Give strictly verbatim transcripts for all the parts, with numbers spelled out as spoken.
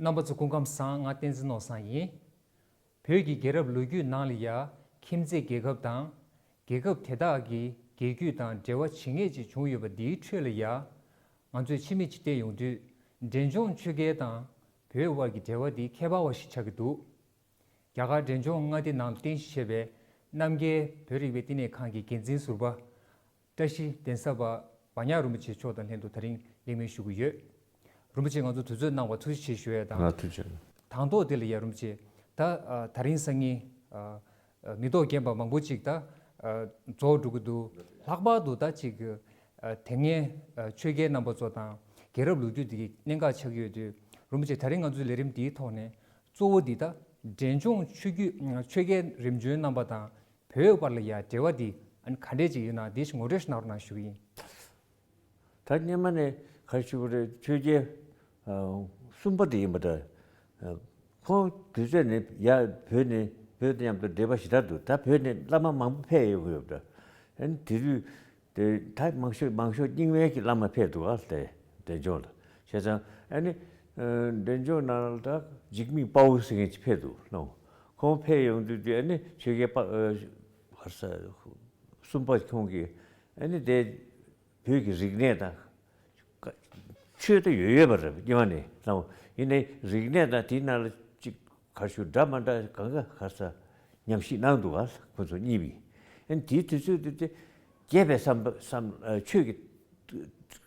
རྣམ་པ་ཚོ་སྐུ་ཁམས་བཟང་། ང་བསྟན་འཛིན་ནོར་བཟང་ཡིན། བོད་ཀྱི་རྒྱལ་རབས་ལོ་རྒྱུས་ནང་ལ་ཡ་ཁྱིམ་མཚེས་རྒྱལ་ཁབ་དང་། རྒྱལ་ཁབ་དེ་དག་གི་རྒྱལ་རྒྱུད་དང་འབྲེལ་བ་ཇི་སྙེད་ཅིག་བྱུང་ཡོད་པ་འདིའི་ཁྲོད་ལ་ཡ། ང་ཚོས་ཕྱི་མིག་ཅིག་བལྟས་ཡོང་དུས། འབྲས་ལྗོངས་ཆོས་རྒྱལ་དང་བོད་དབར་གྱི་འབྲེལ་བ་འདི་ཁྱད་པར་བ་ཞིག་ཆགས་ཀྱི་འདུག་རྒྱ་གར་འབྲས་ལྗོངས་མངའ་སྡེ་ནང་རྟེན་གཞི་བྱས་པའི་རྣམ་རྒྱལ་བོད་རིག་པའི་བསྟི་གནས་ཁང་གི་འགན་འཛིན་ཟུར་པ། བཀྲ་ཤིས་གདན་ས་པ་བག་ཉག་རིན་པོ་ཆེ་མཆོག་དང་ལྷན་དུ་ད་རིང་གླེང་མོལ་ཞུ་གི་ཡོད། རིན་པོ་ཆེ་ང་ཚོ་དུས་ཚོད་གནང་བར་ཐུགས་རྗེ་ཆེ་ཞུ་ཡས་དང་། ང་ཐུགས་རྗེ་ཆེ། དང་ཐོག་དེ་ལ་ཡ་རིན་པོ་ཆེ། ད་ཨ་ད་རིང་སང་ཉིན་ཨ་ཨ་མི་ཐོག་རྒན་པ་མང་པོ་ཅིག་ད་ཨ་རྫོགས་འགྲོ་གི་འདུག་ལྷག་པར་དུ་ད་ཅིག་ཨ་དེ་སྔའི་ཨ་ཆོས་རྒྱལ་རྣམ་པ་ཚོ་དང་རྒྱལ་རབས་ལོ་རྒྱུས་དེ་གི་གནད་འགག་ཆགས་ཀྱི་ཡོད་དུས། རིན་པོ་ཆེ་ད་རིང་ང་ཚོའི་ལས་རིམ་འདིའི་ཐོག་ནས་གཙོ་བོ་འདི་ད་འབྲས་ལྗོངས་ཆོས་བརྒྱུད་ཆོས་རྒྱལ་རིམ་བྱོན་རྣམ་པ་དང་། བོད་བར་ལ་ཡ་འབྲེལ་བ་འདི་ཨ་ནི་ག་འདྲས་ཅིག་ཡོད་ན་འདི་ཞིག་ངོ་སྤྲོད་ཞིག་གནང་རོགས་གནང་ཞུ་གི་ཡིན། ད་སྔོན་མ་ནས་ག་རེ་ཞུ་དགོས་རེད། ཆོས་རྒྱལ་ཨ་གསུམ་པ་དེ་ཡིན་པ་འདྲ། ཨ་ཁོང་དུས་ཚོད་ནས་ཡ་བོད་ནས་བོད་དང་མཉམ་དུ་འབྲེལ་བ་ཞེ་དྲག་འདུག་ད་བོད་ནས་བླ་མ་མང་པོ་ཕེབས་ཡོང་གི་ཡོད་པ་འདྲ། ཨ་ནི་དེ་དུས་དེ་ད་མང་ཤོས་མང་ཤོས་རྙིང་མའི་གི་བླ་མ་ཕེབས་འདུག་ཨ། དེ་འབྲས་ལྗོངས་ལ། བྱས་ཙང་ཨ་ནི་ཨ་འབྲས་ལྗོངས་ནང་ལ་ད་འཇིགས་མེད་དཔའ་བོ་ཟེར་མཁན་ཅིག་ཕེབས་འདུག་ལོ། ཁོང་ཕེབས་ཡོང་དུས་དེ་ཨ་ནི་ཆོས་རྒྱལ་དཔའ་ཨ་ག་རེ་ཟེར་གསུམ་པ་ཁོང་གིས་ཨ་ནི་དེ་བོད་ཀྱི་རིག་གནས་དང་ཆོས་དེ་ཡོད་ཡོད་པ་རེད། སྔོན་མ་ནས་ལོ། ཡིན་ནའི་རིག་གནས་དང་དེའི་ནང་ལ་ཅིག་ག་རེ་ཞུ། འདྲ་མ་འདྲ་གང་ག་ག་རེ་ཟེར་ཉམས་ཞིབ་གནང་འདུག་ག་ཁོ་ཚོ་གཉིས་པོས། ཨ་ནི་དེའི་དུས་ཚོད་དེ་དེ་རྒྱས་པའི་བསམ་པ་བསམ་ཨ་ཆོས་ཀྱི་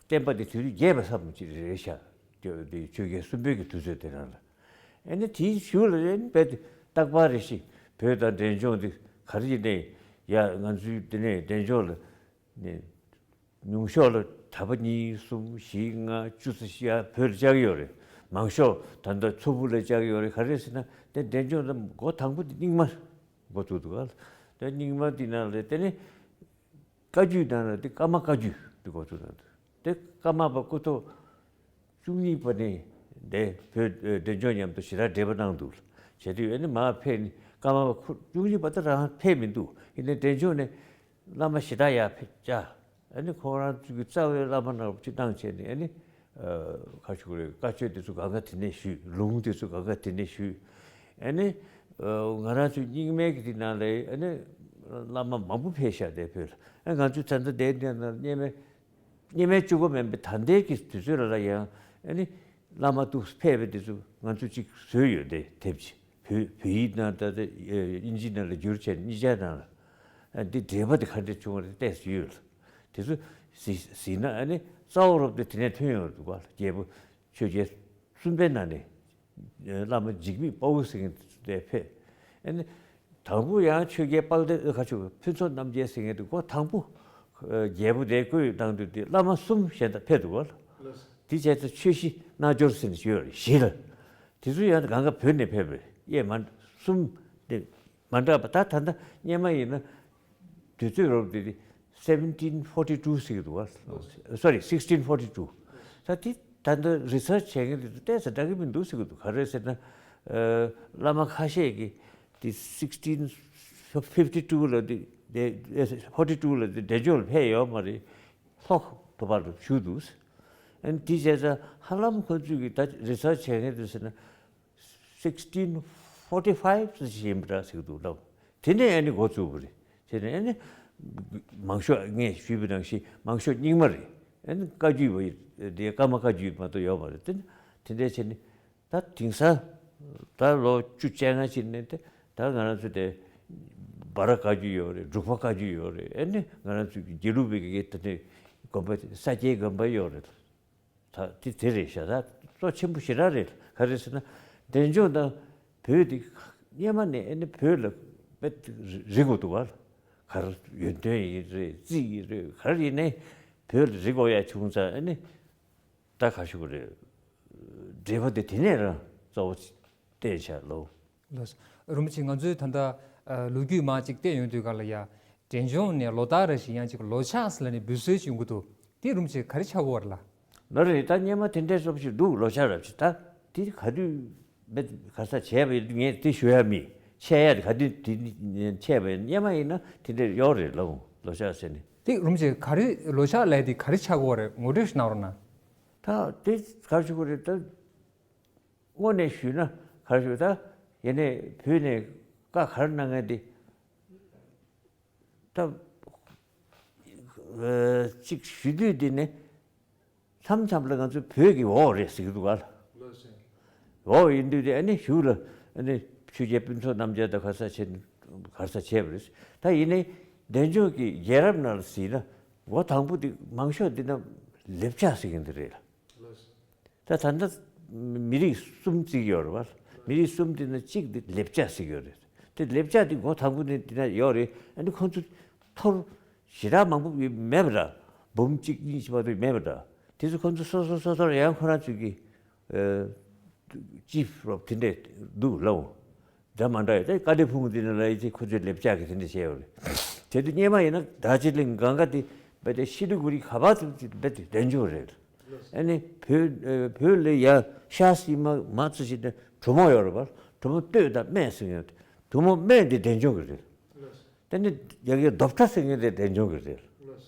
བསྟན་པ་དེ་དུས་ཚོད་རྒྱས་པའི་བསམ་པ་ཅིག་རེད་ཤག་དེ་ཆོས་རྒྱལ་གསུམ་པའི་གི་དུས་ཚོད་དེ་ནང་ལ། ཨ་ནི་དེའི་གཞུག་ལ་ཨ་ནི་རྦད་དེ་རྟག་པར་རེ་ཞིག་བོད་དང་འབྲས་ལྗོངས་དེ་ག་རེ་ཡིན་ནའི་ཡ་ང་ཚོའི་དེ་ནས་འབྲས་ལྗོངས་ལ་ནས་ཉུང་ཤོས་ལ་གྲྭ་པ་གཉིས་གསུམ་བཞི་ལྔ་བཅུ་ཙམ་ཞིག་ཡ་བོད་ལ་བཅར་གྱི་ཡོད་རེད། མང་ཤོས་ད་ལྟ་མཚོ་ཕུ་ལ་བཅར་གྱི་ཡོད་རེད། ག་རེ་ཟེར་ན་དེ་འབྲས་ལྗོངས་ལ་འགོ་དང་པོ་དེ་རྙིང་མ་འགོ་བཙུགས་འདུག་ག་དེ་རྙིང་མ་དེ་ནང་ལ་དེ་ནི་བཀའ་བརྒྱུད་ནང་ལ་དེ་ཀརྨ་བཀའ་བརྒྱུད་དེ་འགོ་བཙུགས་གནང་འདུག་དེ་ཀརྨ་པ་སྐུ་ཐོག་བཅུ་གཉིས་པ་ནི་འདི་བོད་འབྲས་ལྗོངས་མཉམ་དུ་ཞེ་དྲག་འབྲེལ་བ་གནང་འདུག་བྱས་དུས་ཨ་ནི་མར་ཕེབས་ནི་ཀརྨ་པ་ཁོ་བཅུ་གཉིས་པ་ད་རང་ཕེབས་མི་འདུག་ཡིན་ནའི་འབྲས་ལྗོངས་ནས་བླ་མ་ཞེ་དྲག་ཡར་ཕེབས་བཅར། ཨ་ནི་ཁོང་རང་ཚོའི་གི་རྩ་བའི་བླ་མ་ནང་ཅིག་བཏང་བྱས་ནས་ཨ་ནི་ཨ་ག་ཞུ་དགོས་རེད། བཀའ་ཆོས་དེ་ཚོ་གང་ག་དེ་ནས་ཞུས། ལུང་དེ་ཚོ་གང་ག་དེ་ནས་ཞུས། ཨ་ནི་ཨ་ང་རང་ཚོའི་རྙིང་མའི་གི་དེ་ནང་ལ་ཨ་ནི་བླ་མ་མང་པོ་ཕེབས་ཤག་དེ་བོད་ལ། ཨ་ང་ཚོའི་ད་ལྟ་དེ་འདྲ་ནང་སྔོན་མའི་སྔོན་མའི་གཅིག་པོ་མིན་པའི་ད་ལྟའི་གི་དུས་ཚོད་ལ་ལ་ཡང་ཨ་ནི་བླ་མ་ཏོག་ཙམ་ཕེབས་པའི་དུས་ཚོད་ང་ཚོ་གཅིག་བཟོས་ཡོད་དེ་དེབ་ཅིག་བོད་བོད་ཡིག་ནང་ད་ལྟ་ཨེ་དབྱིན་ཇི་ནང་ལ་བསྒྱུར་བྱས་གཉིས་ཆ་ནང་ལ་ཨ་འདི་འགྲེལ་པ་དེ་ག་འདྲ་བྱུང་བ་རེད་བལྟས་ཡོད་ལ། དེ་ཚོ་གཟིགས་གཟིགས་ན་ཨ་ནི་རྩ་བ་རོབ་དེ་དེ་ནས་ཐོན་ཡོང་འདུག་བ། རྒྱལ་པོ་ཆོས་རྒྱལ་གསུམ་པའི་ནང་ནས་བླ་མ་འཇིགས་མེད་དཔའ་བོ་ཟེར་མཁན་དེ་ཕེབས། ཨ་ནི་དང་པོ་ཡང་ཆོས་རྒྱལ་དཔལ་ལྡན་ཨ་ཁ་ཆུ་ཕུན་ཚོགས་རྣམ་རྒྱལ་ཟེར་མཁན་དེ་ཁོ་དང་པོ་རྒྱལ་པོ་དེ་བསྐོས་གནང་དུས་དེ་བླ་མ་གསུམ་གཞན་དག་ཕེབས་འདུག་བ། དེ་བྱས་ཙང་ཆོས་བཞི་རྣལ་འབྱོར་ཟེར་ནས་ཞུས་པ་རེད། བཞི་ལ། དེ་ཚོ་ཡང་གང་ག་བོད་ནས་ཕེབས་པ་རེད། དབྱེ་མ་གསུམ་དེ་མ་འདྲ་བ། ད་ད་ལྟ་སྔོན་མ་ཡིན་ན་དུས་ཚོད་རོབ་དེ་seventeen forty two ཟེར་གྱི་འདུག་བ། Sorry, sixteen forty two། ད་དེ་ད་ལྟ་རི་སར་ཆི་བྱེད་མཁན་དེ་ཚོ་ཏོག་ཙམ་འདྲ་གི་མི་འདུག་ཟེར་གྱི་འདུག་ག་རེ་ཟེར་ན་ཨ་བླ་མ་ཁ་ཤས་ཀྱིས་དེ་sixteen fifty two ལ་དེ་དེ་forty two ལ་དེ་འབྲས་ལྗོངས་ལ་ཕེབས་ཡོད་མ་རེད། ལྷོ་ཐོག་པ་ལ་བཞུགས་འདུག་ཨ་ནི་དེ་བྱས་ཙང་ཧ་ལམ་ཁོ་ཚོས་ཀྱི་ད་རི་སར་ཆི་བྱེད་མཁན་དེ་ཟེར་ན། sixteen forty five ཙམ་ཞིག་ཡིན་པ་འདྲ་ཟེར་གྱི་འདུག་ལབ། དེ་ནས་ཨ་ནི་འགོ་བཙུགས་པ་རེད། དེ་ནས་ཨ་ནི་མང་ཤོས་ངས་ཞུས་པ་ནང་བཞིན་མང་ཤོས་རྙིང་མ་རེད། ཨ་ནི་བཀའ་བརྒྱུད་པ་དེ་ཀརྨ་བཀའ་བརྒྱུད་མ་གཏོགས་ཡོད་མ་རེད། དེ་ནི་དེ་འདྲའི་བྱས་ནས་ད་དེང་སང་ད་ལོ་བཅུ་བཅོ་ལྔ་ཕྱིན་ནས་དེ་ད་ང་རང་ཚོ་དེ་སྦ་ར་བཀའ་བརྒྱུད་ཡོད་རེད། འབྲུག་པ་བཀའ་བརྒྱུད་ཡོད་རེད། ཨ་ནི་ང་རང་ཚོའི་དགེ་ལུགས་པའི་གི་དེ་ནས་དགོན་པ་ས་སྐྱའི་དགོན་པ་ཡོད་རེད། ད་དེ་དེ་རེད་ཤག་ད་གཙོ་ཆེན་པོ་ཞེ་དྲག་རེད། ག་རེ་ཟེར་ན་འབྲས་ལྗོངས་དང་བོད་དེ་སྔོན་མ་ནས་ཨ་ནི་བོད་ལ་དཔེ་རིག་དགོས་འདུག་བ། ག་རེ་ཡོན་ཏན་ཡིན་རེད། རྩིས་ཡིན་རེད། ག་རེ་ཡིན་ནའི་བོད་ལ་རིག་དགོས་ཡ་བྱུང་ཙང་ཨ་ནི་ད་ག་ཞུ་དགོས་རེད། འབྲེལ་བ་དེ་དེ་ནས་རང་གཙོ་བོ་བསྟན་བྱ་ལོ། ལགས་སོ། རིན་པོ་ཆེ་ང་ཚོའི་ད་ལྟ་ཨ་ལོ་རྒྱུས་མར་ཅིག་བལྟས་ཡོང་དུས་ག་ལ་ཡ། འབྲས་ལྗོངས་ནས་ལོ་རྟགས་རེ་ཞིག་ཡང་ཅིག་ལོ་ཕྱག་ཟེར་ལབ་ནས་འབོད་སྲོལ་ཞིག་ཡོང་གི་འདུག་དེ་རིན་པོ་ཆེ་ག་རེ་ཆགས་ཀྱི་ཡོད་རེད་ལགས། ལགས་རེད། ད་སྔོན་མ་དེ་འདྲའི་བཟོ་ཞིག་འདུག་ལོ་ཕྱག་རབ་ཅིག་ད་དེ་ག་དུས་མེད་ག་ས་བྱས་པ་ཡིན་ངས་དེ་ཞུ་ཡ་མེད། ཆད་ཡ་དེ་ག་དུས་དེ་ཆད་པ་ཡིན། སྔོན་མ་ཡིན་ན་དེ་འདྲའི་ཡོད་རེད་ལགས། ལོ་ཕྱག་ཟེར་ནས། དེ་རིན་པོ་ཆེ་ག་རེ་ལོ་ཕྱག་ལབ་དེ་ག་རེ་ཆགས་ཀྱི་ཡོད་རེད། ངོ་སྤྲོད་ཞིག་གནང་རོགས་གནང་། ད་དེ་ག་རེ་ཞུ་དགོས་རེད་ད། དངོས་གནས་ཞུས་ན་ག་རེ་ཞུ། ད་ཡེ་ནས་བོད་ནས་བཀའ་ག་རེ་གནང་མཁན་དེ། ད་ཨ་གཅིག་ཞུ་དུས་དེ་ནི་མཚམས་མཚམས་ལ་ང་ཚོ་བོད་ཀྱི་འོག་རེད་ཟེར་གྱི་འདུག་ག་ལ། འོག་ཡིན་དུས་དེ་ཨ་ནི་གཞུག་ལ་ཨ་ནི་ཆོས་རྒྱལ་ཕུན་ཚོགས་རྣམ་རྒྱལ་དང་ག་ས་བྱས་ག་ས་བྱས་པ་རེད། ད་ཡིན་ནའི་འབྲས་ལྗོངས་ཀྱི་རྒྱལ་རབས་ནང་ལ་གཟིགས་ན་འགོ་དང་པོ་དེ་མང་ཤོས་འདི་ན་ལེབ་ཆ་ཟེར་མཁན་དེ་རེད་ལ། ད་ད་ལྟ་མི་རིགས་གསུམ་བརྩི་གི་ཡོད་རེད་བ། མི་རིགས་གསུམ་དེ་ན་གཅིག་དེ་ལེབ་ཆ་ཟེར་གི་ཡོད་རེད། དེ་ལེབ་ཆ་དེ་འགོ་དང་པོ་ནས་དེ་ན་ཡོད་རེད། ཨ་ནི་ཁོང་ཚོ་ཐོར་ཞེ་དྲག་མང་པོ་མེད་པ་འདྲ། འབུམ་གཅིག་གཉིས་ཀྱི་བར་དུ་མེད་པ་འདྲ། དེ་ཚོ་ཁོང་ཚོ་སོ་སོ་སོ་སོར་ཡང་ཁོ་རང་ཚོ་གི་ཅིབ་རོབ་དེ་འདྲས་འདུག་ལ། འོ། འདྲ་མ་འདྲ་ཡོད་དེ་བཀའ་དྲིན་ཕུང་དེ་ནི་ལ་ཡི་ཚེ་ཁོ་ཚོས་ལེབ་ཆ་གི་དེ་འདྲ་བྱས་ཡོད་རེད། དེ་དུས་སྔོན་མ་ཡིན་ན་དར་ཇི་ལིང་གངྒཱ་དེ་རྦད་དེ་ཤི་ལི་གུ་རི་ག་པར་དུ་རྦད་དེ་འབྲས་ལྗོངས་རེད། ཨ་ནི་བོད་བོད་ལ་ཡ་ཤར་སི་མ་མ་ཚུ་ཞིག་ནས་གྲོ་མོ་ཡོད་རེད་པ། གྲོ་མོ་སྟོད་དང་སྨད་ཟེར་ཡོད། གྲོ་མོ་སྨད་དེ་འབྲས་ལྗོངས་གི་རེད། དེ་ནི་ཡ་གི་རྡོབ་ཁྲ་ཟེར་མཁན་དེ་འབྲས་ལྗོངས་གི་རེད།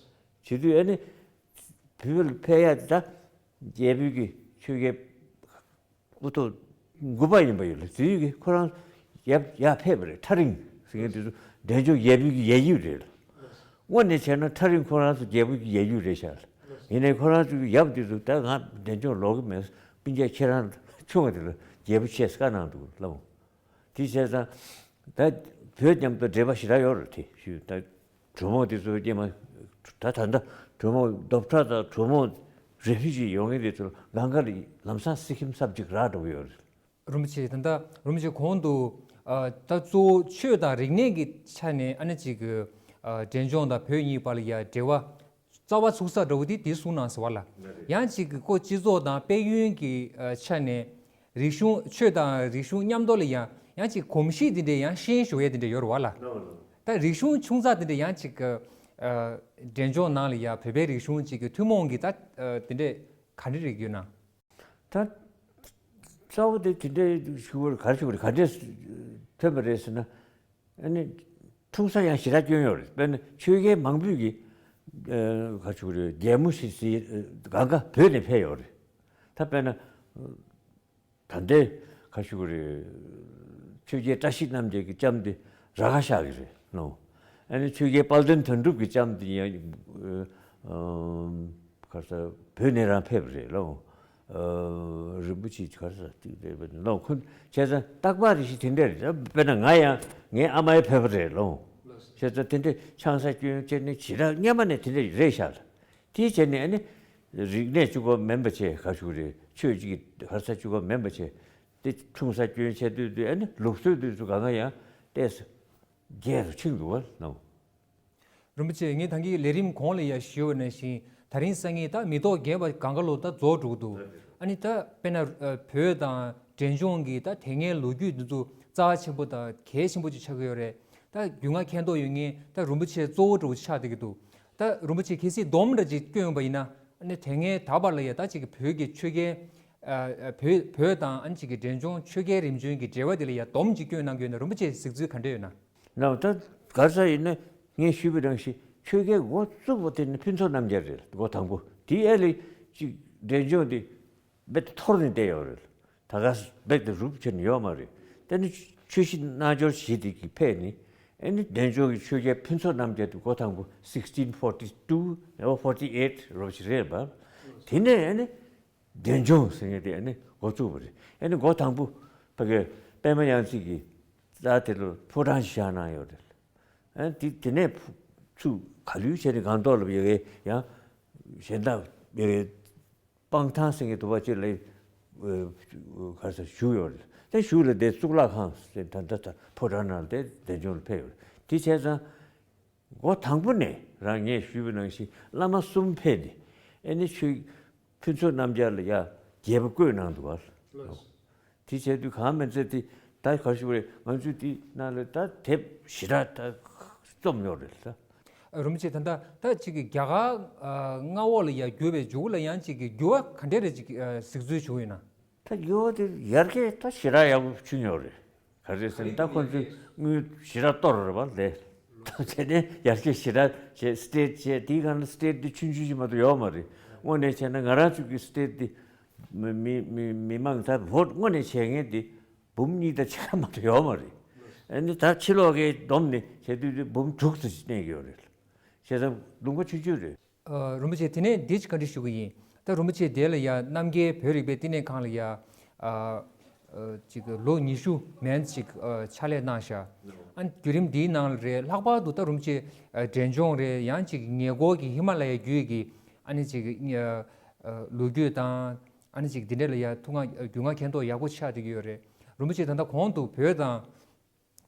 བྱེད་དུས་ཨ་ནི་བོད་ལ་ཕེབས་ཡ་དེ་ད་རྒྱལ་པོའི་གི་ཆོས་རྒྱལ་དབུ་ཐོག་དགུ་པ་ཡིན་པ་ཡོད་ལ། དེའི་གི་ཁོ་རང་ཡབ་ཡར་ཕེབས་པ་རེད། ཁྲ་རིང་ཟེར་མཁན་དེ་ཚོ་འབྲས་ལྗོངས་རྒྱལ་པོའི་གི་ཡབ་ཡུམ་རེད་ལ། དངོས་གནས་བྱས་ན་ཁྲ་རིང་ཁོ་རང་ཚོ་རྒྱལ་པོའི་གི་ཡབ་ཡུམ་རེད་ཤག་ལ། ཡིན་ནའི་ཁོ་རང་ཚོའི་གི་ཡབ་དེ་ཚོ་ད་ང་འབྲས་ལྗོངས་ལོག་གི་མེད། སྤུན་ཀྱག་ཁྱེད་རང་ཆུང་བ་དེ་ལ་རྒྱལ་པོ་བྱས་བཀའ་གནང་འདུག་ལ། དེ་བྱས་ཙང་ད་བོད་མཉམ་དུ་འབྲེལ་བ་ཞེ་དྲག་ཡོད་རེད་དེ་ཞུས། ད་གྲོ་མོ་དེ་ཚོ་སྐྱེས་མ་ད་ད་ད་གྲོ་མོ་རྡོབ་ཁྲ་དང་གྲོ་མོ་རེ་ཕུད་ཅིག་ཡོང་མཁན་དེ་ཚོ་གང་ག་ལ་ལམ་སང་སི་ཁིམ་སབ་ཅིག་རག་འགྲོ་གི་ཡོད་རེད། རིན་པོ་ཆེ། ད་ལྟ་རིན་པོ་ཆེ་གོང་དུ་ཨ་ད་གཙོ་བོ་ཆོས་དང་རིག་གནས་ཀྱི་ཆ་ནས་ཨ་ནི་ཅིག་གི་ཨ་འབྲས་ལྗོངས་དང་བོད་གཉིས་བར་ལ་ཡ་འབྲེལ་བ་རྩ་བ་ཚུགས་ས་འདྲ་བོ་དེ་དེ་གསུངས་གནང་ཟེར་བ་ལ། ཡང་ཅིག་གི་ཁོ་སྤྱི་ཚོགས་དང་དཔལ་ཡོན་གྱི་ཨ་ཆ་ནས་རིག་གཞུང་ཆོས་དང་རིག་གཞུང་མཉམ་དུ་ལ་ཡང་ཡང་ཅིག་གོམས་གཤིས་དེ་འདྲའི་ཡང་ཤེས་ཞུ་ཡས་དེ་འདྲ་ཡོད་རེད་བ་ལ། ད་རིག་གཞུང་ཆུང་ཙག་དེ་འདྲ་ཡང་ཅིག་གི་ཨ་འབྲས་ལྗོངས་ནང་ལ་ཡ་བོད་པའི་རིག་གཞུང་ཅིག་གི་ཐུན་མོང་གི་ད་ཨ་དེ་འདྲས་ག་འདྲ་རིག་ཡོད་ན། ད་གཙོ་བོ་དེ་དེ་འདྲའི་ཞུ་བར་ག་རེ་ཞུ་བར་ག་འདྲས་ཐོན་པ་རེད་ཟེར་ན། ཨ་ནི་འཁྲུངས་ས་ཡང་ཞེ་དྲག་སྐྱོན་ཡོད་རེད། དཔེར་ན་ཆོས་རྒྱལ་མང་པོས་ཀྱི་ཨ་ག་རེ་ཞུ་བར་རྒྱལ་མོ་ཞིག་གཟིགས་གང་ག་བོད་ནས་ཕེབས་ཡོད་རེད། ད་དཔེར་ན་ད་ལྟའི་ག་རེ་ཞུ་བར་ཆོས་རྒྱལ་བཀྲ་ཤིས་རྣམ་རྒྱལ་གྱི་ལྕམ་དེ་ར་ཁ་ཤག་གི་རེད་ལོ། ཨ་ནི་ཆོས་རྒྱལ་དཔལ་ལྡན་དོན་གྲུབ་ཀྱི་ལྕམ་དེ་ཡང་ཨ་ག་རེ་ཟ་བོད་ནས་རང་ཕེབས་པ་རེད་ལོ། ཨ་རིན་པོ་ཆེ་ག་རེ་ཟ་ཏིག་རེད་པ་ལོ། ཁོ་བྱས་ཙང་རྟག་པར་རེ་ཞིག་དེ་འདྲ་རེད། དཔེར་ན་ང་ཡང་ངའི་ཨ་མའི་ཕེབས་པ་རེད་ལོ། བྱས་ཙང་དེ་འདྲ་ཆང་ས་སྐྱོན་བྱས་ནས་ཇི་ལྟར་སྔོན་མ་ནས་དེ་འདྲ་རེད་ཤག་ལ། དེ་བྱས་ནས་ཨ་ནི་རིག་གནས་གཅིག་པ་མིན་པ་བྱས་ག་རེ་ཞུ་རེད། ཆོས་གཅིག་གི་ག་རེ་ཟ་གཅིག་པ་མིན་པ་བྱས། དེ་འཁྲུངས་ས་སྐྱོན་བྱས་དུས་དུས་ཨ་ནི་ལུགས་སྲོལ་དུས་སུ་གང་ག་ཡང་ཏོག་ཙམ་རྒྱས་སུ་ཕྱིན་འདུག་བ་ལོ། རིན་པོ་ཆེ། ངས་ད་གིན་ལས་རིམ་གོང་ལ་ཡང་ཞུས་པ་ནང་བཞིན་ད་རིང་སང་ཉིན་ད་མི་ཐོག་རྒྱས་པ་གང་ག་ལོ་ད་རྫོགས་འགྲོ་གི་འདུག་ཨ་ནི་ད་དཔེར་ན་ཨ་བོད་དང་འབྲས་ལྗོངས་ཀྱི་ད་དེ་སྔའི་ལོ་རྒྱུས་འདི་ཚོ་རྩ་ཆེན་པོ་དང་གལ་ཆེན་པོ་ཅིག་ཆགས་ཀྱི་ཡོད་རེད། ད་རྒྱུས་མངའ་མཁྱེན་རྟོགས་ཡོད་མཁན་ད་རིན་པོ་ཆེ་གཙོ་བོ་འདྲ་བོ་ཆགས་བསྡད་ཀྱི་འདུག་ད་རིན་པོ་ཆེ་གལ་སྲིད་སྡོམ་འདྲ་ཅིག་བསྐྱོན་ཡོང་པ་ཡིན་ན་ཨ་ནི་དེ་སྔའི་ད་བར་ལ་ཡ་ད་ཅིག་གི་བོད་ཀྱི་ཆོས་རྒྱལ་ཨ་ཨ་བོད་བོད་དང་ཨ་ནི་ཅིག་གི་འབྲས་ལྗོངས་ཆོས་རྒྱལ་རིམ་བྱོན་གྱི་འབྲེལ་བ་དེ་ལ་ཡ་སྡོམ་ཅིག་བསྐྱོན་གནང་གི་ཡོད་ན་རིན་པོ་ཆེའི་གཟིགས་ཚུལ་ག་འདྲ་ཡོད་ན། ནའོ་ད་ག་རེ་ཟེར་ཡིན་ན་ངས་ཞུས་པའི་རང་བཞིན་ཆོས་རྒྱལ་འགོ་བཙུགས་པ་དེ་ནི་ཕུན་ཚོགས་རྣམ་རྒྱལ་རེད། འགོ་དང་པོ་དེའི་ཨེ་ལི་ཅིག་འབྲས་ལྗོངས་དེ་རྦད་དེ་འཐོར་ནས་བསྡད་ཡོད་རེད། ད་ག་རྦད་དེ་རུབ་ཕྱིན་ཡོད་མ་རེད། དེ་ནི་ཆོས་ཕྱི་རྣལ་འབྱོར་ཞི་བདེ་གི་ཕེབས་ནས་ཨེ་ནི་འབྲས་ལྗོངས་ཀྱི་ཆོས་རྒྱལ་ཕུན་ཚོགས་རྣམ་རྒྱལ་དེ་འགོ་དང་པོ་sixteen forty two or forty eight རོབ་ཞིག་རེད་པ། དེ་ནས་ཨེ་ནི་འབྲས་ལྗོངས་ཟེར་མཁན་དེ་ཨེ་ནི་འགོ་བཙུགས་པ་རེད། ཨེ་ནི་འགོ་དང་པོ་ཕ་གི་པདྨ་དབྱངས་ཅན་གྱིས་རྩ་དེ་ལ་ཕོ་བྲང་ཞིག་བཞེངས་གནང་ཡོད་རེད། ཨ་དེ་དེ་ནས་ཕུ་ཚུར་ག་ལུས་བྱས་ནས་སྒང་ཏོག་ལ་ཡ་གི་ཡང་གཞན་དག་ཡ་གི་སྤང་ཐང་ཟེར་མཁན་དུ་བ་ཅིག་ལ་ཨ་ག་རེ་ཟེར་བཞུགས་ཡོད་རེད། དེ་བཞུགས་ལ་དེ་གཙུག་ལག་ཁང་ཟེར་ད་ལྟ་ད་ཕོ་བྲང་ནང་དེ་འབྲས་ལྗོངས་ལ་ཕེབས་ཡོད་རེད། དེ་བྱས་ཙང་། འགོ་དང་པོ་ནས་རང་ངས་ཞུས་པ་ནང་བཞིན་བླ་མ་གསུམ་ཕེབས་ནས་ཨེ་ནི་ཆོས་ཕུན་ཚོགས་རྣམ་རྒྱལ་ལ་ཡ་རྒྱལ་པོ་བསྐོས་གནང་འདུག་བ། དེ་བྱས་དུས་གང་མིན་ཚད་དེ་ད་ག་ཞུ་རེད། ང་ཚོས་དེ་ནང་ལ་ད་དེབ་ཞེ་དྲག་ད་རྩོམ་ཡོད་རེད་ད། རིན་པོ་ཆེ་ད་ལྟ་ད་ཅིག་གི་རྒྱ་གར་ཨ་མངའ་འོག་ལ་ཡ་བསྒྱུར་བའི་མཇུག་ལ་ཡང་ཅིག་གི་འགྱུར་བ་ག་འདྲས་རེ་ཅིག་ཨ་གཟིགས་ཚུལ་བྱུང་ཡོད་ན། ད་འགྱུར་བ་དེ་ཡར་རྒྱས་ད་ཞེ་དྲག་ཡག་པོ་བྱུང་ཡོད་རེད། ག་རེ་ཟེར་ན་ད་ཁོང་ཚོས་དངུལ་ཞེ་དྲག་གཏོར་རེད་པ་ལས། ད་དེ་ནས་ཡར་རྒྱས་ཞེ་དྲག་བྱས་སི་ཊེ་ཊི་བྱས་དེའི་སྒང་ལ་སི་ཊེ་ཊི་དེ་ཆུང་ཆུང་ཞིག་མ་གཏོགས་ཡོད་མ་རེད། དངོས་གནས་བྱས་ན་ང་རང་ཚོ་གི་སི་ཊེ་ཊི་དེ་ མི་མི་མི་མི་མང་ད་བོད་དངོས་གནས་བྱས་མཁན་དེ་འབུམ་གཉིས་དང་ཕྱེད་ཀ་མ་གཏོགས་ཡོད་མ་རེད། ཨ་ནི་ད་ཕྱི་ལོགས་ཀྱི་བསྡོམས་ནས་བྱས་དུས་དེ་འབུམ་དྲུག་ཙམ་ཞིག་གནས་ཀྱི་ཡོད་རེད། བྱས་ཙང་ལུང་པ་ཆུང་ཆུང་རེད། ཨ། རིན་པོ་ཆེ། དེ་ནས་འདི་ཅིག་བཀའ་འདྲི་ཞུ་གི་ཡིན། ད་རིན་པོ་ཆེ་དེ་ལ་ཡ་རྣམ་རྒྱལ་བོད་རིག་པའི་བསྟི་གནས་ཁང་ལ་ཡ། ཨ། ཨ། ཅིག་ལོ་ཉི་ཤུ་མན་ཅིག་ཨ། ཕྱག་ལས་གནང་ཤག་ཨ་ནི་བརྒྱུད་རིམ་འདིའི་ནང་ལ་རེད། ལྷག་པར་དུ་ད་རིན་པོ་ཆེ། ཨ། འབྲས་ལྗོངས་རེད། ཡང་ཅིག་ཉེ་འཁོར་གྱི་ཧི་མ་ལ་ཡའི་རྒྱུད་ཀྱི་ཨ་ནི་ཅིག་ཨ། ལོ་རྒྱུས་དང་ཨ་ནི་ཅིག་འདི་འདྲ་ལ་ཡ་ཐུགས་མངའ་རྒྱུས་མངའ་མཁྱེན་རྟོགས་ཡག་པོ་ཆགས་བསྡད་ཀྱི་ཡོད་རེད། རིན་པོ་ཆེ་ད་ལྟ་གོང་དུ་བོད་དང་།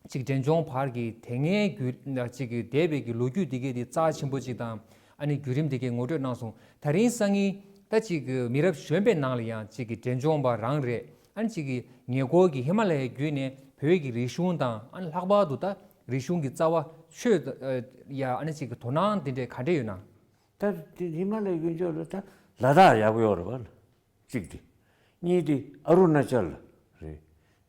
ཅིག་འབྲས་ལྗོངས་བར་གྱི་དེ་སྔའི་རྒྱུད་ཅིག་གི་འདས་པའི་གི་ལོ་རྒྱུས་འདི་གའི་དེ་རྩ་ཆེན་པོ་ཅིག་དང་། ཨ་ནི་བརྒྱུད་རིམ་འདི་གའི་ངོ་སྤྲོད་གནང་སོང་། ད་རིང་སང་ཉིན་ད་ཅིག་གི་མི་རབས་གཞོན་པའི་ནང་ལ་ཡང་ཅིག་གི་འབྲས་ལྗོངས་པ་རང་རེད། ཨ་ནི་ཅིག་གི་ཉེ་འཁོར་གྱི་ཧི་མ་ལ་ཡའི་བརྒྱུད་ནས་བོད་ཀྱི་རིག་གཞུང་དང་། ཨ་ནི་ལྷག་པར་དུ་ད་རིག་གཞུང་གི་རྩ་བ་ཆོས་ཡ། ཨ་ནི་ཅིག་གི་དོ་སྣང་འདི་འདྲའི་ག་འདྲས་ཡོད་ན། ད་དེ་ཧི་མ་ལ་ཡའི་ཀུན་སྤྱོད་ལ་ད་ལ་དྭགས་ཡག་པོ་ཡོད་རེད་བ། གཅིག་དེ། གཉིས་དེ་ཨ་རུ་ན་ཅལ་རེད།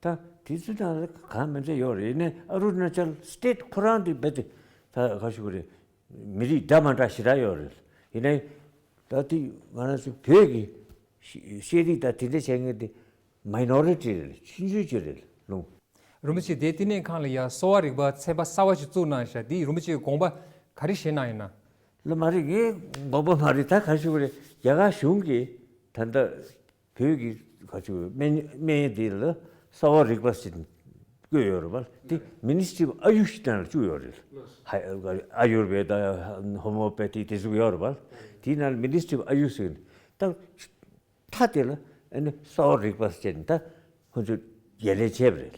ད་དེ་ཚོ་དང་གང་མི་འདྲ་ཡོད་རེད། ཡིན་ནའི་ཨ་རུ་ན་ཅལ་སི་ཊེ་ཊི་ཁོ་རང་དེ་རྦད་དེ་ད་ག་ཞུ་གི་རེད། མི་རིགས་འདྲ་མ་འདྲ་ཞེ་དྲག་ཡོད་རེད། ཡིན་ནའི་ད་དེ་ང་རང་ཚོ་བོད་ཀྱི་ཤེས་ཤེས་རིག་དང་དེ་འདྲ་བྱེད་མཁན་དེ་མའི་ནོ་རི་ཊི་རེད། ཆུང་ཆུང་ཅིག་རེད་ལོ། རིན་པོ་ཆེ་དེའི་བསྟི་གནས་ཁང་ལ་ཡ་གསོ་བ་རིག་པ་ཚན་པ་གསར་བ་ཞིག་བཙུགས་གནང་ཤག་འདི་རིན་པོ་ཆེའི་དགོངས་པ་ག་རེ་བཞེས་གནང་ཡིན་ན། ལ་མ་རེད། ངའི་དགོངས་པ་མ་རེད། ད་ག་ཞུ་གི་རེད། རྒྱ་གར་གཞུང་གིས་ད་ལྟ་བོད་ཀྱི་ག་ཞུ་སྨན་སྨན་འདི་ལ་གསོ་བ་རིག་པ་ཟེར་བཀོད་ཡོད་རེད་བ། དེ་Ministry of Ayush ནང་ལ་བཅུག་ཡོད་རེད། ཧ་ཨ་ཡུར་བེ་ད། ཧོ་མོ་པེ་ཐི་དེ་ཚོ་ཡོད་རེད་བ། དེའི་ནང་Ministry of Ayush ཟེར་ད། མཐའ་དེ་ལ་ཨ་ནི་གསོ་བ་རིག་པ་ཟེར་ནས་ད་ཁོ་ཚོས་འགན་ལེན་བྱས་པ་རེད།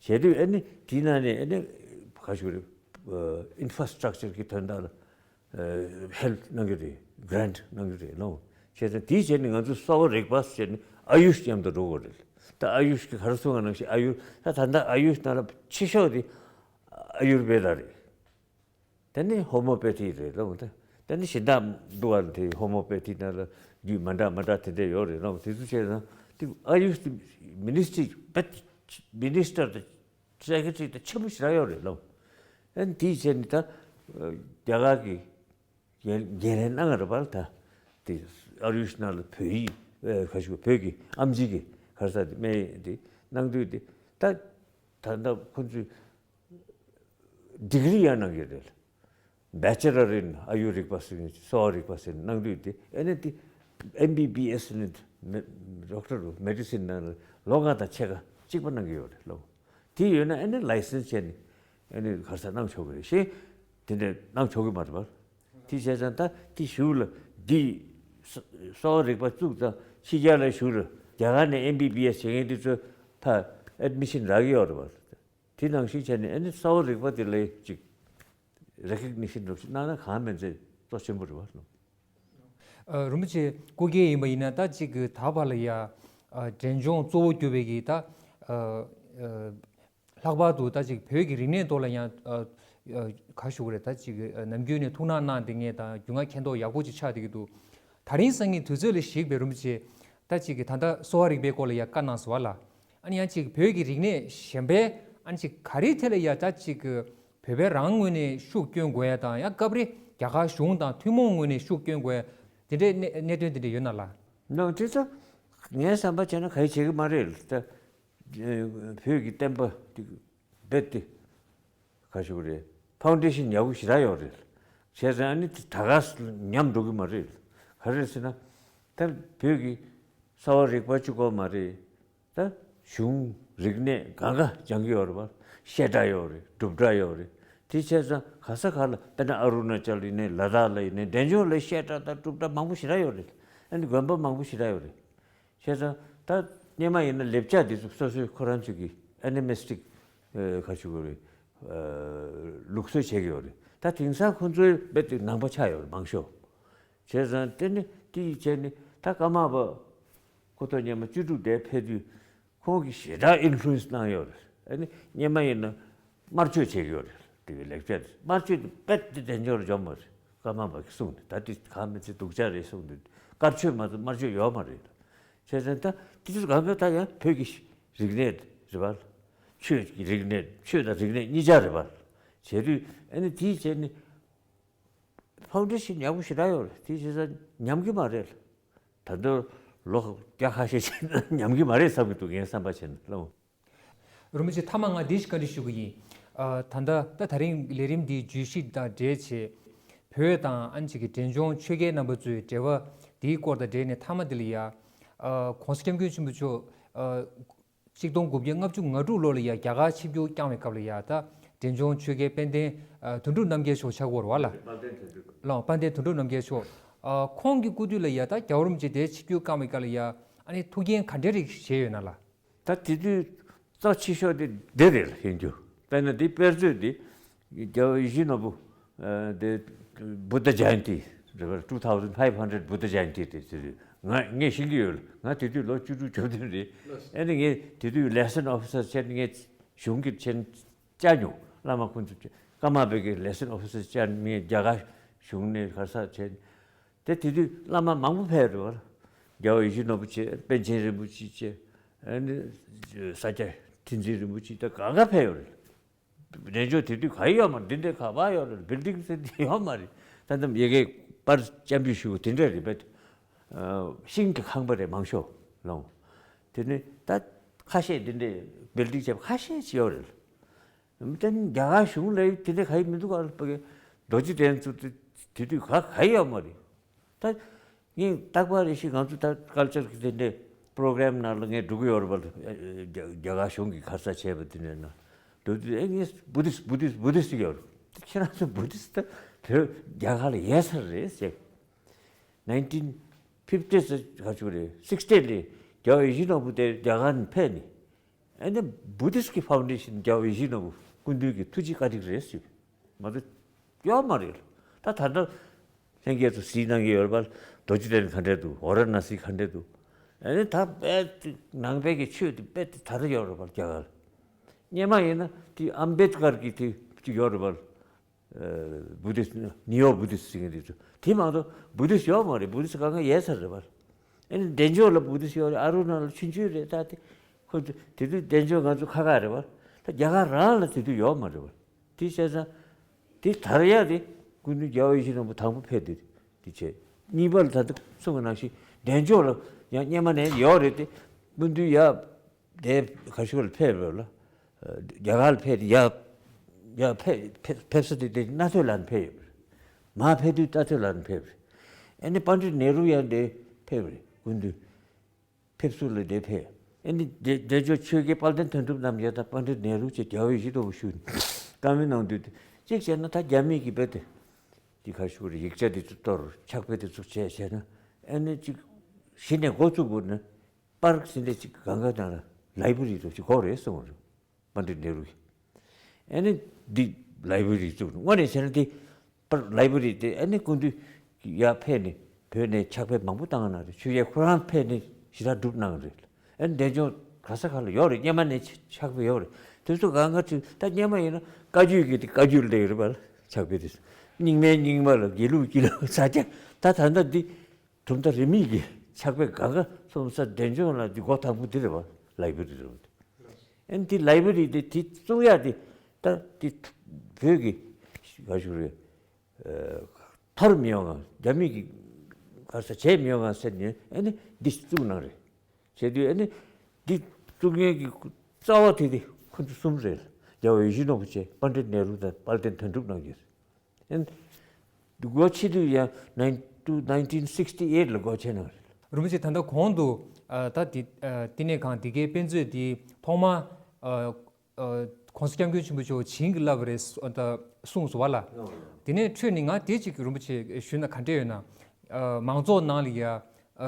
བྱས་དུས་ཨ་ནི་དེའི་ནང་ནས་ཨ་ནི་ག་ཞུ་རེད། ཨིན་ཕ་སི་ཊག་ཅར་གྱི་དོན་དག་ལ་ཧེལ་པ་གནང་གི་རེད། གྷི་རན་ཊི་གནང་གི་རེད་ལོ། བྱས་ཙང་དེའི་རྗེས་ནས་ང་ཚོས་གསོ་བ་རིག་པ་ཟེར་ནས་ཨ་ཡུཤ་མཉམ་དུ་འགྲོ་དགོས་རེད། ད་ཨ་ཡུཤ་གི་ག་རེ་གསུང་བ་ནང་བཞིན་ཨ་ཡུར་ད་ད་ལྟ་ཨ་ཡུཤ་ནང་ལ་ཆེ་ཤོས་དེ་ཨ་ཡུར་བེ་ད་རེད། དེ་ནི་ཧོ་མོ་པེ་ཐི་རེད་ལབ་དེ། དེ་ནི་གཞན་དག་འདུག་བ། དེ་ཧོ་མོ་པེ་ཐི་ནང་ལ་རྒྱུད་མ་འདྲ་མ་འདྲ་དེ་འདྲ་ཡོད་རེད་ལབ། དེ་ཚོ་བྱས་ན་དེ་ཨ་ཡུཤ་དེ་མི་ནི་སི་ཊི་རི་བེད་མི་ནི་སི་ཊར་དང་སེ་ཀེ་རེ་ཊ་རི་དང་ཆེན་པོ་ཞེ་དྲག་ཡོད་རེད་ལབ། ཨ་ནི་དེའི་རྗེས་ནས་ད་རྒྱ་གར་གྱི་འགན་འགན་ལེན་གནང་བ་རེད་པ། ད་དེ་ཨ་ཡུཤ་ནང་ལ་བོད་ཡིག་ག་ཞུ་བོད་ཀྱི་ཨེམ་ཆི་གི་ག་རེ་ཟེར་དེ་སྨན་དེ་གནང་དུས་དེ་ད་ད་ལྟ་ཁོ་ཚོས་ཌིག་རི་ཡང་གནང་གི་རེད། Bachelor in Ayurveda ཟེར་ནས་གསོ་བ་རིག་པ་ཟེར་ནས་གནང་དུས་དེ་ཨ་ནི་དེ་ཨེམ་བི་བི་ཨེས་ནི་ཌོག་ཊར་མེ་ཌི་སིན་ནང་ལ་ལོ་ལྔ་དང་ཕྱེད་ཀ་གཅིག་པ་གནང་གི་ཡོད་རེད་ལོ། དེ་ཡོད་ན་ཨ་ནི་ལའི་སེན་སི་བྱས་ནས་ཨ་ནི་ག་རེ་ཟེར་གནང་ཆོག་གི་རེད། གཞན་དེ་འདྲ་གནང་ཆོག་གི་མ་རེད་པ། དེ་བྱས་ཙང་ད་དེ་གཞུག་ལ་འདི་གསོ་བ་རིག་པ་བཙུགས་ཙང་ཕྱི་རྒྱལ་ལ་བཞུགས་རེད། རྒྱ་གར་ནས་ཨེམ་བི་བི་ཨེས་བྱེད་མཁན་དེ་ཚོ་ཕར་ཨེ་ཌི་མི་ཤན་རག་གི་ཡོད་རེད་པ། དེ་ནང་བཞིན་བྱས་ནས་ཨ་ནི་གསོ་བ་རིག་པ་དེ་ལ་ཅིག་རེ་ཀོག་ནི་ཤན་འདྲ་ཞིག་གནང་ན་གང་མིན་ཚེ་གཙོ་ཆེན་པོ་རེད་བ། ཨ། རིན་པོ་ཆེ་སྐུ་སྒེར་ཡིན་པ་ཡིན་ན་ད་ཅིག་གི་ད་བར་ལ་ཡ། ཨ། འབྲས་ལྗོངས་གཙོ་བོ་གྱུར་པའི་གི་ད། ཨ། ཨ། ལྷག་པར་དུ་ད་ཅིག་བོད་ཀྱི་རིག་གནས་ཐོག་ལ་ཡང་། ཨ། ཨ། ག་ཞུ་དགོས་རེད། ད་ཅིག་གི་ནམ་རྒྱུན་ནས་ཐུགས་སྣང་གནང་བསྡད་མཁན་དང་རྒྱུས་མངའ་མཁྱེན་རྟོགས་ཡག་པོ་ཅིག་ཆགས་བསྡད་ཀྱི་འདུག་ད་རིང་སང་ཉིན་དུས་ཚོད་ལ་གཞིགས་པའི་རིན་པོ་ཆེ། ད་ཅིག་གི་ད་ལྟ་གསོ་བ་རིག་པའི་སྐོར་ལ་ཡ་བཀའ་གནང་སོང་བ་ལ། ཨ་ནི་ཡང་ཅིག་བོད་ཀྱི་རིག་གནས་གཞན་པའི་ཨ་ནི་ཅིག་ག་རེའི་ཐད་ལ་ཡ་ད་ཅིག་གི་བོད་པའི་རང་ངོས་ནས་ཤུགས་སྐྱོན་དགོས་ཡ་དང་། ཡང་སྐབས་རེ་རྒྱ་གར་གཞུང་དང་ཐུན་མོང་ངོས་ནས་ཤུགས་སྐྱོན་དགོས་ཡ་དེ་འདྲའི་གནད་གནད་དོན་དེ་འདྲ་ཡོད་ན་ལ། ནང་དེ་ཚོ་ངའི་བསམ་པ་བྱས་ན་ག་རེ་བྱེད་ཀྱི་མ་རེད་ད། བོད་ཀྱི་བསྟན་པ་དེ་རྦད་དེ་ག་ཞུ་གི་རེད། ཕའུན་ཌེ་ཤན་ཡག་པོ་ཞེ་དྲག་ཡོད་རེད། བྱས་ཙང་ཨ་ནི་དེ་ད་ག་ཉམས་འགྲོ་གི་མ་རེད། ག་རེ་ཟེར་ན། ད་བོད་ཀྱི་གསོ་བ་རིག་པ་གཅིག་པོ་མ་རེད། ད་གཞུང་རིག་གནས་གང་ག་སྦྱང་གི་ཡོད་རེད་པ། བཤད་གྲྭ་ཡོད་རེད། སྒྲུབ་གྲྭ་ཡོད་རེད། དེ་བྱས་ཙང་ག་ས་ག་ལ་དཔེར་ན་ཨ་རུ་ན་ཅལ་ཡིན་ནའི་ལ་དྭགས་ལ་ཡིན་ནའི་འབྲས་ལྗོངས་ལ་བཤད་གྲྭ་དང་སྒྲུབ་གྲྭ་མང་པོ་ཞེ་དྲག་ཡོད་རེད། ཨ་ནི་དགོན་པ་མང་པོ་ཞེ་དྲག་ཡོད་རེད། བྱས་ཙང་ད་སྔོན་མ་ཡིན་ན་ལེབ་ཅག་འདི་ཚོ་སོ་སོའི་ཁོ་རང་ཚོའི་གི་ཨེ་ནི་མི་སི་ཊིག་ག་ཞུ་དགོས་རེད། ལུགས་སྲོལ་བྱེད་ཀྱི་ཡོད་རེད། ད་དེང་སང་ཁོ་ཚོའི་རྦད་དེ་ནང་པ་ཆགས་ཡོད་རེད་མང་ཤོས། བྱས་ཙང་དེ་ནི་དེ་ཡི་བྱས་ནི་ད་ཀརྨ་པ་སྐུ་ཐོག་སྔོན་མ་བཅུ་དྲུག་དེ་ཕེབས་དུས་ཁོང་གིས་ཞེ་དྲག་ཨིན་ཕུ་ལུ་ཨེན་སི་གནང་ཡོད་རེད། ཨ་ནི་སྔོན་མ་ཡིན་ན་དམར་མཆོད་བྱེད་ཀྱི་ཡོད་རེད། དེ་གི་ལེགས་སྤྱད་དམར་མཆོད་དེ་རྦད་དེ་དལ་འབྱོར་འཇོམས་པ་རེད། ཀརྨ་པ་གིས་གསུངས་ནས། ད་དེ་གང་མི་ཚེ་སྡུག་ཅག་རེད་གསུངས་ནས། དཀར་མཆོད་མ་གཏོགས་དམར་མཆོད་ཡོད་མ་རེད། བྱས་ཙང་ད་དེ་ཚོ་གང་ག་ད་ཡང་བོད་ཀྱི་རིག་གནས་རེད་བ། ཆོས་ཀྱི་རིག་གནས། ཆོས་དང་རིག་གནས་གཉིས་ཆ་རེད་བ། བྱས་དུས་ཨ་ནི་དེའི་བྱས་ནི་ཕའུན་ཌེ་ཤན་ཡག་པོ་ཞེ་དྲག་ཡོད་རེད། དེ་བྱས་ཙང་ཉམས་ཀྱི་མ་རེད། ད་དུང་ ལོ་བརྒྱ་ཁ་ཤས་ཤིག་ཉམས་ཀྱི་མ་རེད་བསམ་གྱི་འདུག་ངའི་བསམ་པ་བྱས་ན་ལོ། རིན་པོ་ཆེ་མཐའ་མ་ང་འདི་ཞིག་བཀའ་འདྲི་ཞུ་གི་ཡིན། ཨ། ད་ལྟ་ད་ད་རིང་ལས་རིམ་འདིའི་བརྗོད་གཞི་དང་འབྲེལ་བྱས། བོད་དང་ཨ་ནི་ཅིག་གི་འབྲས་ལྗོངས་ཆོལ་ཁའི་རྣམ་པ་ཚོའི་འབྲེལ་བ་འདིའི་སྐོར་དང་འབྲེལ་ནས་མཐའ་མ་འདི་ལ་ཡ། ཨ། ༸གོང་ས་༸སྐྱབས་མགོན་ཆེན་པོ་མཆོག་ཨ། གཅིག་སྟོང་དགུ་བརྒྱ་ལྔ་བཅུ་ང་དྲུག་ལོ་ལ་ཡ་རྒྱ་གར་ཆིབས་བསྒྱུར་བསྐྱངས་པའི་སྐབས་ལ་ཡ་ད་འབྲས་ལྗོངས་ཆོལ་ཁའི་དཔལ་ལྡན་ཨ། དོན་གྲུབ་རྣམ་རྒྱལ་མཆོག་ཆགས་ཀྱི་ཡོད་རེད་བ་ལ། དཔལ་ལྡན་དོན་གྲུབ། ལགས། དཔལ་ལྡན་དོན་གྲུབ་རྣམ་རྒྱལ་མཆོག་ཨ། ཁོང་གི་སྐུ་དུས་ལ་ཡ་ད་རྒྱལ་བ་རིན་པོ་ཆེ་དེ་ཆིབས་བསྒྱུར་བསྐྱངས་པའི་སྐབས་ལ་ཡ་ཨ་ནི་ཐུགས་འགན་ག་འདྲ་རིགས་བཞེས་ཡོད་ན་ལགས། ད་དེ་དུས་གཙོ་ཆེ་ཤོས་དེ་འདི་རེད་ལ་ཡིན་རྒྱུ། དཔེར་ན་འདི་དཔེར་མཛོད་འདི་རྒྱལ་བ་ཡིད་བཞིན་ནོར་བུ་ཨ། དེ་Buddha Jayanti རེད་པ། two thousand five hundred Buddha Jayanti དེ་དེ་དུས་ང་ངས་ཤེས་ཀྱི་ཡོད་ལ། ང་དེ་དུས་ལོ་བཅུ་དྲུག་བཅུ་བདུན་རེད། ཨ་ནི་ངས་དེ་དུས་liaison officer བྱས་ནས་ངས་གཞུང་གི་ཆེད་བཅར་མྱོང་། བླ་མ་ཁོང་ཚོ་ཀརྨ་པའི་གི་liaison officer བྱས་ནས་ངས་རྒྱ་གར་གཞུང་ནས་ག་ས་བྱས་ནས། དེ་དེ་དུས་བླ་མ་མང་པོ་ཕེབས་རེད་བ། རྒྱལ་བ་ཡིད་བཞིན་ནོར་བུ་བྱས། པཎ་ཆེན་རིན་པོ་ཆེ་བྱས། ཨ་ནི་ས་སྐྱ་ཁྲི་འཛིན་རིན་པོ་ཆེ་ད་ག་ག་ཕེབས་ཡོད་རེད། འབྲས་ལྗོངས་དེ་དུས་ག་ཡོད་མ་རེད། འདི་འདྲའི་ག་པར་ཡོད་རེད། building ཟེར་དེ་ཡོད་མ་རེད། ད་ལྟ་ཡ་གིའི་པར་སྤྱན་འབུལ་ཞུ་དེ་འདྲ་རེད་པས། ཤིང་གི་ཁང་པ་རེད་མང་ཤོས་ལོང་། དེ་ནི་ད་ཁ་ཤས་འདི་འདྲའི་building བྱས་པ་ཁ་ཤས་ཅིག་ཡོད་རེད། དེ་ནི་རྒྱ་གར་གཞུང་ལ་དེ་འདྲ་ག་ཡི་མི་འདུག་ག་ལ་པ་གི་རྡོ་རྗེ་གདན་ཚོ་དེ་དུས་ག་ག་ཡོད་མ་རེད། ད་ངས་རྟག་པར་རེ་ཞིག་ང་ཚོ་ད་culture གི་དེ་འདྲའི་program ནང་ལ་ངས་འགྲོ་གི་ཡོད་རེད་པ། རྒྱ་རྒྱ་གར་གཞུང་གིས་ག་ས་བྱས་པ་དེ་འདྲའི་ནང་འགྲོ་དུས་ཨེ་ངས་Buddhist Buddhist Buddhist ཡོད་རེད། ཁྱེད་རང་ཚོ་Buddhist ད་བོད་རྒྱ་གར་ལ་ཡོད་ས་རེད་ཟེར། nineteen fifty ག་ཚོད་རེད། sixty ལ་རྒྱལ་བ་ཡིད་བཞིན་ནོར་བུ་དེ་རྒྱ་གར་ནས་ཕེབས་ནས། ཨ་ནི་Buddhist གི་foundation རྒྱལ་བ་ཡིད་བཞིན་ནོར་བུ་སྐུ་མདུན་གྱི་ཐུགས་རྗེ་བཀའ་དྲིན་རེད་ཟེར། མ་གཏོགས་ཡོད་མ་རེད། ད་ད་ལྟ་ལྷན་རྒྱས་ཚོ་གཟིགས་གནང་གི་ཡོད་རེད་པ། རྡོ་རྗེ་གདན་ག་འདྲས་འདུག་ཝཱ་ར་ཎ་སི་ག་འདྲས་འདུག་ཨ་ནི་ད་དཔེ་ནང་པའི་གི་ཆོས་དེ་དཔེ་དེ་ད་ལྟ་ཡོད་རེད་པ་རྒྱ་གར། སྔོན་མ་ཡིན་ན་དེ་ཨམ་བེད་ཀར་གི་དེ་ཅིག་ཡོད་རེད་པ། Buddhist Neo Buddhist ཟེར་མཁན་དེ་ཚོ་དེ་མ་གཏོགས་Buddhist ཡོད་མ་རེད། Buddhist གང་ག་ཡོད་ས་རེད་པ། ཨ་ནི་འབྲས་ལྗོངས་ལ་Buddhist ཡོད་རེད། ཨ་རུ་ན་ལ་ཆུང་ཆུང་རེད། ད་དེ་ཁོ་ཚོ་དེ་དུས་འབྲས་ལྗོངས་ང་ཚོ་ཁ་ཁ་རེད་པ། ད་རྒྱ་གར་རང་ལ་དེ་དུས་ཡོད་མ་རེད་པ། དེ་བྱས་ཙང་དེ་དར་ཡག་དེ་སྐུ་མདུན་རྒྱལ་བ་ཡིད་བཞིན་ནོར་བུ་དང་པོ་ཕེབས་དེ་དེ་བྱས། གཉིས་པ་ལ་ད་ལྟ་གསུངས་པ་ནང་བཞིན་འབྲས་ལྗོངས་ལ་ཡང་སྔོན་མ་ནས་ཡོད་རེད་དེ། སྐུ་མདུན་ཡ་དེ་ག་ཤུ་ལ་ཕེབས་རེད་ལ། རྒྱ་གར་ལ་ཕེབས་ཡ་ཡ་ཕེབས་ཕེབས་ཕེབས་ས་དེ་དེ་རྣ་ཐོས་ལ་ནས་ཕེབས་ཡོད་རེད། མར་ཕེབས་དུས་རྟ་ཐོས་ལ་ནས་ཕེབས་རེད། ཨ་ནི་པཎྜི་ཏ་ནེ་རུ་ཡང་དེ་ཕེབས་རེད། སྐུ་མདུན་ཕེབས་བསུ་ལ་དེ་ཕེབས། ཨ་ནི་འབྲས་འབྲས་ལྗོངས་ཆོལ་ཁའི་དཔལ་ལྡན་དོན་གྲུབ་རྣམ་རྒྱལ་དང་པཎྜི་ཏ་ནེ་རུ་བཅས་རྒྱལ་བ་ཡིད་བཞིན་ནོར་བུ་ཞུས་ནས་བཀའ་མོལ་གནང་དུས། གཅིག་བྱས་ན་ད་རྒྱ་མི་གི་དཔེ་དེ་དེ་ག་ཤུ་རེད། ཡིག་ཆ་དེ་ཚོ་གཏོར། ཕྱག་དཔེ་དེ་ཚོ་བྱས་བྱས་ན་ཨ་ནི་གཅིག་གཞི་ནས་འགོ་བཙུགས་དགོས་ན། པར་ཟིན་དེ་གཅིག་གང་ག་ནང་ལ་library དུ་གཅིག་དགོས་རེད་གསུངས་རེད། པཎྜི་ཏ་ནེ་རུ་གིས། ཨ་ནི་འདི་library བཙུགས། དངོས་གནས་བྱས་ན་འདི་པར་library དེ་ཨ་ནི་སྐུ་མདུན་ཡར་ཕེབས་ནས་བོད་ནས་ཕྱག་དཔེ་མང་པོ་བཏང་གནང་རེད། ཆོས་རྒྱལ་ཁོ་རང་ཕེབས་ནས་ཞེ་དྲག་སྒྲུབ་གནང་རེད། ཨ་ནི་འབྲས་ལྗོངས་ག་ས་ག་ལ་ཡོད་རེད། སྔོན་མ་ནས་ཕྱག་དཔེ་ཡོད་རེད། དེ་ཚོ་གང་ག་ཅིག་ད་སྔོན་མ་ཡིན་ན་བཀའ་བརྒྱུད་ཀྱི་དེ་བཀའ་བརྒྱུད་ལས་རེད་པ། ཕྱག་དཔེ་དེ་རྙིང་མའི་རྙིང་མ་ལ་དགེ་ལུགས་དགེ་ལུགས་ས་སྐྱ། ད་ད་ལྟ་འདི་གྲུབ་མཐའ་རིས་མེད་ཀྱི་ཕྱག་དཔེ་གང་ག་སོང་ས། འབྲས་ལྗོངས་ལ་འདི་འགོ་དང་པོ་འདི་རེད་པ། library རེད་པ། ཨ་ནི་འདི་library དེ་དེ་བཙུགས་ཡག་དེ་ད་འདི་བོད་ཀྱི་ག་ཞུ་རེད། ཐོར་མི་ཡོང་ག་རྒྱ་མི་གི་ག་ས་བྱས་མི་ཡོང་ག་ཟེར་ནས་ཨ་ནི་འདི་བཙུགས་གནང་རེད། བྱས་དུས་ཨ་ནི་འདི་བཙུགས་མཁན་གྱི་རྩ་བ་དེ་དེ་ཁོ་ཚོ་གསུམ་རེད། རྒྱལ་བ་ཡིད་བཞིན་ནོར་བུ་བྱས། པཎྜི་ཏ་ནེ་རུ་དང་དཔལ་ལྡན་དོན་གྲུབ་རྣམ་རྒྱལ། ཨན། སྒོ་ཕྱེ་དུས་ཡང་nine to nineteen sixty eight ལ་སྒོ་ཕྱེ་གནང་རེད། རིན་པོ་ཆེ་ད་ལྟ་གོང་དུ་ཨ་ད་དེ་ཨ་བསྟི་གནས་ཁང་འདི་གའི་དཔེ་མཛོད་འདི་ཐོག་མ་ཨ་ཨ་༸གོང་ས་༸སྐྱབས་མགོན་ཆེན་པོ་མཆོག་བྱིན་གྱིས་བརླབས་པ་རེད་ད་གསུངས་སོང་བ་ལ། དེ་ནས་འཕྲོས་ནས་ང་དེ་གཅིག་རིན་པོ་ཆེ་ཞུས་ན་ག་འདྲས་ཡོད་ན། ཨ་མང་ཚོགས་ནང་ལ་ཡ་ཨ་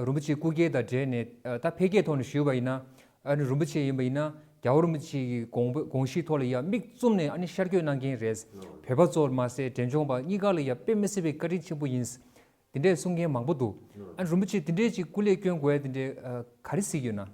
རིན་པོ་ཆེ་སྐུ་སྒེར་དང་འབྲེལ་ནས་ཨ་ད་ཕལ་སྐད་ཐོག་ནས་ཞུས་པ་ཡིན་ན། ཨ་ནི་རིན་པོ་ཆེ་ཡིན་པ་ཡིན་ན་རྒྱལ་བ་རིན་པོ་ཆེ་གི་དགོངས་པ་དགོངས་གཞིའི་ཐོག་ལ་ཡ་མིག་བཙུམ་ནས་ཨ་ནི་ཤར་བསྐྱོད་གནང་མཁན་རེད། བོད་པ་ཚོར་མ་ཟད་འབྲས་ལྗོངས་པ་གཉིས་ཀ་ལ་ཡ་དཔེ་མི་སྲིད་པའི་བཀའ་དྲིན་ཆེན་པོ་ཡིན། དེ་འདྲས་གསུང་མཁན་མང་པོ་འདུག་ཨ་ནི་རིན་པོ་ཆེ་དེ་འདྲས་ཅིག་སྐུ་ལས་བསྐྱོན་དགོས་ཡ་དེ་འདྲས་ཨ་ག་རེ་གཟིགས་ཡོད་ན།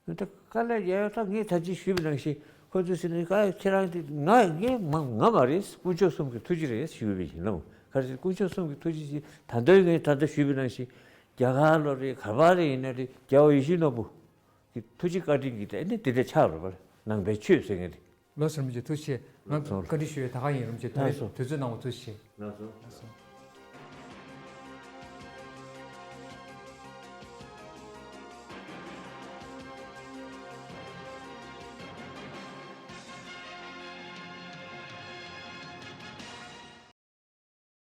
ད་དཀའ་ལས་ཡ་ད་ངས་ད་ཅི་ཞུས་པ་ནང་བཞིན་ཁོ་ཚོས་ཟེར་ནས་ཀ་ཁྱེད་རང་དེ་ང་ངས་མ་ང་མ་རེད། དཀོན་མཆོག་གསུམ་གྱི་ཐུགས་རྗེ་རེད་ཞུས་པ་ཡིན་ནམ། ག་རེ་དཀོན་མཆོག་གསུམ་གྱི་ཐུགས་རྗེ་ཞིག་ད་ལྟ་ངས་ད་ལྟ་ཞུས་པ་ནང་བཞིན་རྒྱ་གར་ལ་རེད། ག་པར་རེད། ཡིན་ན་རེད། རྒྱལ་བ་ཡིད་བཞིན་ནོར་བུ་གི་ཐུགས་རྗེ་བཀའ་དྲིན་གྱིས་དེ་ནི་དེ་འདྲ་ཆགས་རེད་པ། ནང་པའི་ཆོས་ཟེར་མཁན་དེ། ལགས་སོ་རིན་པོ་ཆེ་ཐུགས་རྗེ་ཆེ། ང་ལགས་སོ། བཀའ་འདྲི་ཞུ་ཡས་ད་ག་ཡིན། རིན་པོ་ཆེ་ད་རེས་ལགས་སོ། དུས་ཚོད་གནང་བ་ཐུགས་རྗེ་ཆེ། ལགས་སོ། ལགས་སོ།